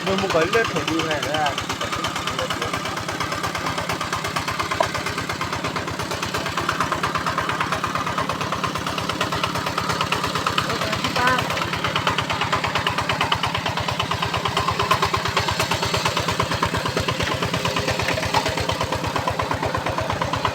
မ့ၢ်မုၢ်ကီၤလၢထီၣ်ဒူဝဲဒၣ် တဲနၢ်ခိၣ်ဃီ, ဒိမ့ၢ်တဘိး တၢ်တဂၤအံၤ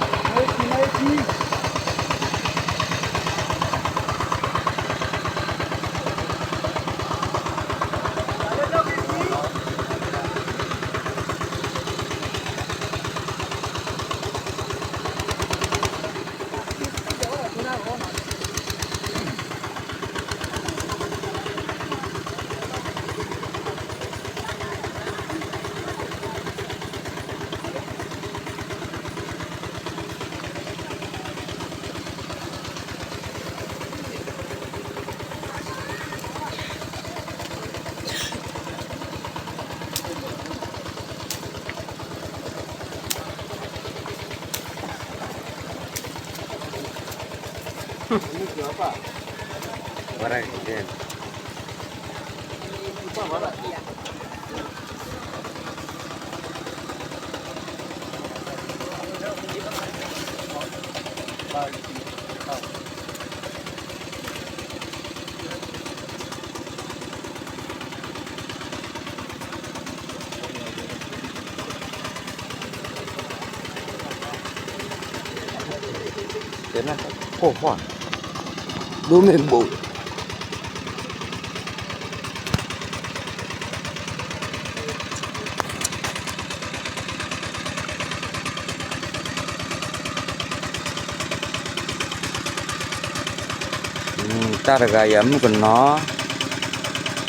အမုၣ်ကနီၤ, နီၢ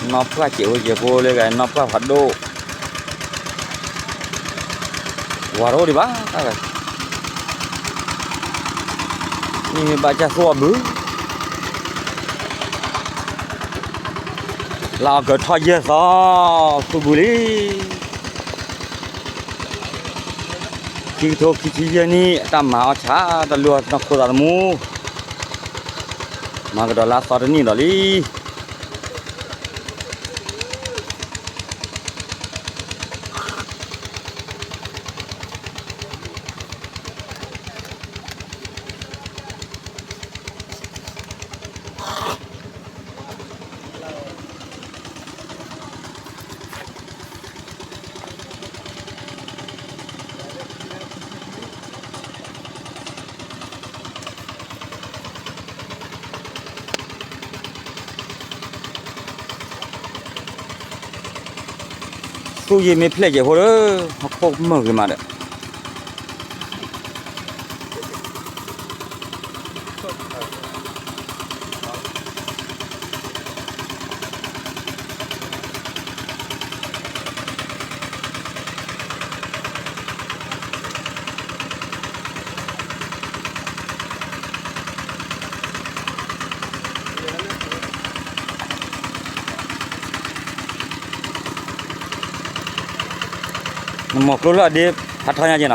်ပှၢ်စဲးဖိစဲးဖိလၢဂၤ နီၢ်ပှၢ်ဖးဒိၣ်, ဝၤတအိၣ်ဒံးဘၣ်တၢ်ဂၤ, မ့မ့ၢ်ဘၣ်ကၢ်သိၣ်အဘုး, လၢအကထီၣ်ယဲၢ်သီ, ဖုဘူးလံ ခံကထိခံဆံယဲၢ်နံၣ် အတၢ်မၤအီၣ်ဆၣ် တၢ်လုၢ်အီၣ်နီၢ်ခိသးသမူ, မၤကဒီးလၢအသီတနံၣ်ဒီးလံ. သူၣ်ယံာ်မ့ၢ်ဖျဲၣ်ကဲးဖိလၢ ဟီၣ်ခိၣ်မုာ်ဂ့ၤမးဒီး နမိၢ်ကျိလၢအဒ့ ဖးထီညါက့နီၤ,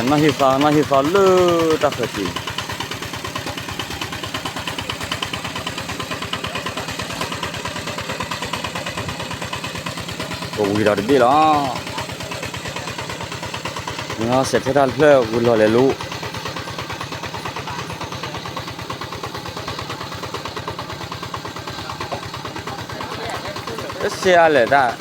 နီၢ်ဟံၣ်သီ နီၢ်ဟံၣ်သီလၢတၢ်ဖၢၣ်စံၣ် ကဝံၤဒီးတဘ့ၣ်လီၤ. စဲးထဲတၢ်ဖျၢၣ်ဝံၤလီၤလဲၤလိၤ တစဲးအါလဲၣ်တၢ်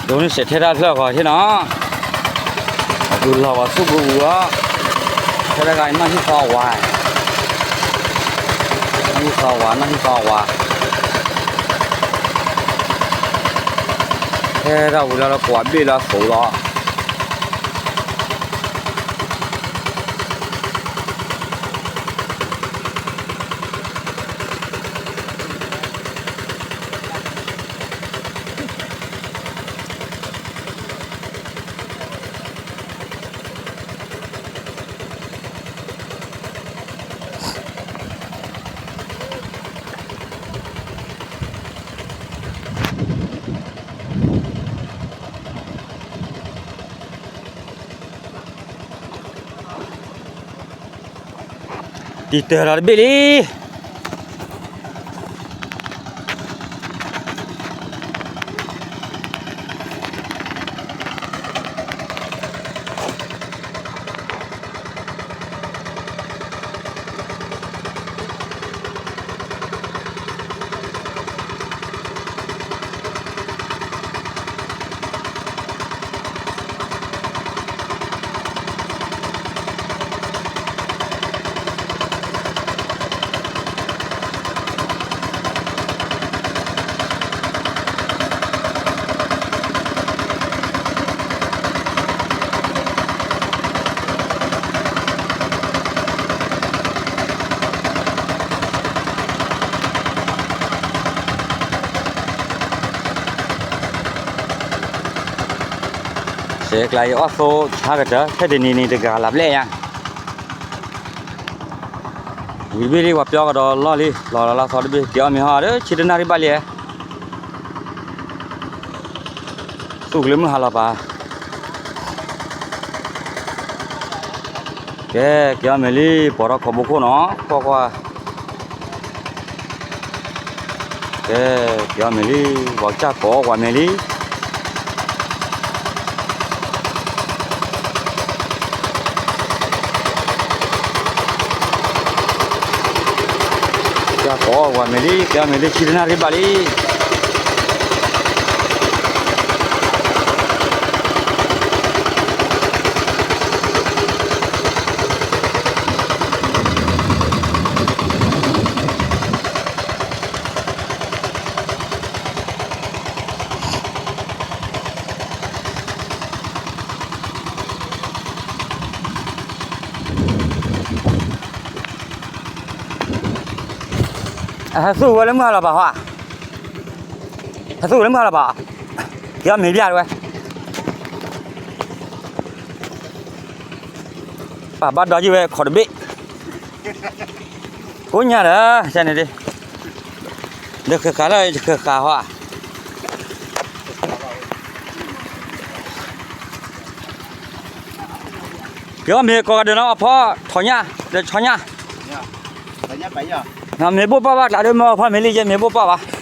ဒိးန့ၢ်စဲးထဲတၢ်ဖျၢၣ်ဃီထံနီၤ, အဒုးလီၤဝဲဆူၣ်ပူၤပူၤလီၤ, ထဲတဂၤအံၤနီၢ်ဟံၣ်သီဝါ, နီၢ်ဟံၣ်သီဝါ နီၢ်ဟံၣ်သီဝါ, ထဲတၢ်ဝံၤလီၤလၢကွၢ်ဘ့ၣ်လၢအသိးလီၤ. တံၢ်တၢၢ်လီၤတဘ့ၣ်လံ. စဲးကျါအံၤအီၣ်သိဆါကတၢၢ် ဖဲတနံၤနံၤတဂၤလၢ်ဘျဲၣ် ညါ, ဝံၤဘ့ၣ်လံ ပှၤပျီကဒီးလီၢ်လံ လီၤလီၤလီၤသီတဘ့ၣ် က့ၤအီၣ်မ့ၤဟီဒီး ဆံတနၣ်ရံၣ်ဘၣ်လံ. သူၣ်ကလၢမုၢ်ဟါလီၤပာ်, ကဲ က့ၤအီၣ်မ့ၤလံ ပိာ်ထီၣ်ခိးဘိခိၣ်နီၤ ကွၢ်ကွၢ်. ကဲ က့ၤအီၣ်မ့ၤလံ ပှၤကစၢ်ကိးအီၣ်ပှၤမ့ၤလံ. ကစၢ်ကိးအီၣ်ပှၤမ့ၤလံ က့ၤအီၣ်မ့ၤလံ ဆံတနၣ်ရံၣ်ဘၣ်လံ. ဟဲသူၣ်ဝဲလၢမုၢ်ဟါလီၤပာ်ဟီ, ဟဲသူၣ်ဝဲလၢမုၢ်ဟါလီၤပာ်, က့ၤအီၣ်မ့ၤဘၣ်ဝဲ, ပာ်ဘၣ်ဒီးယံၤဝဲခိးတဘ့ၣ်, ကိးညါဒီး န့ၣ်ဒ်, ဒီးဃဲၤဃာ်လၢယဃဲၤဃာ်ဟီဧါ. က့ၤအီၣ်မ့ၤကိးဂၤဒဲးနီၤ အဖီထီၣ်ညၣ် ဒီးဆီညၣ်, မ့ၢ်ဘိၣ်ပၢ်ဘၣ်ကျါဒီး မ့ၢ်အဖီမ့ၤလံ ယဲမ့ၢ်ဘိၣ်ပၢ်ဘၣ်.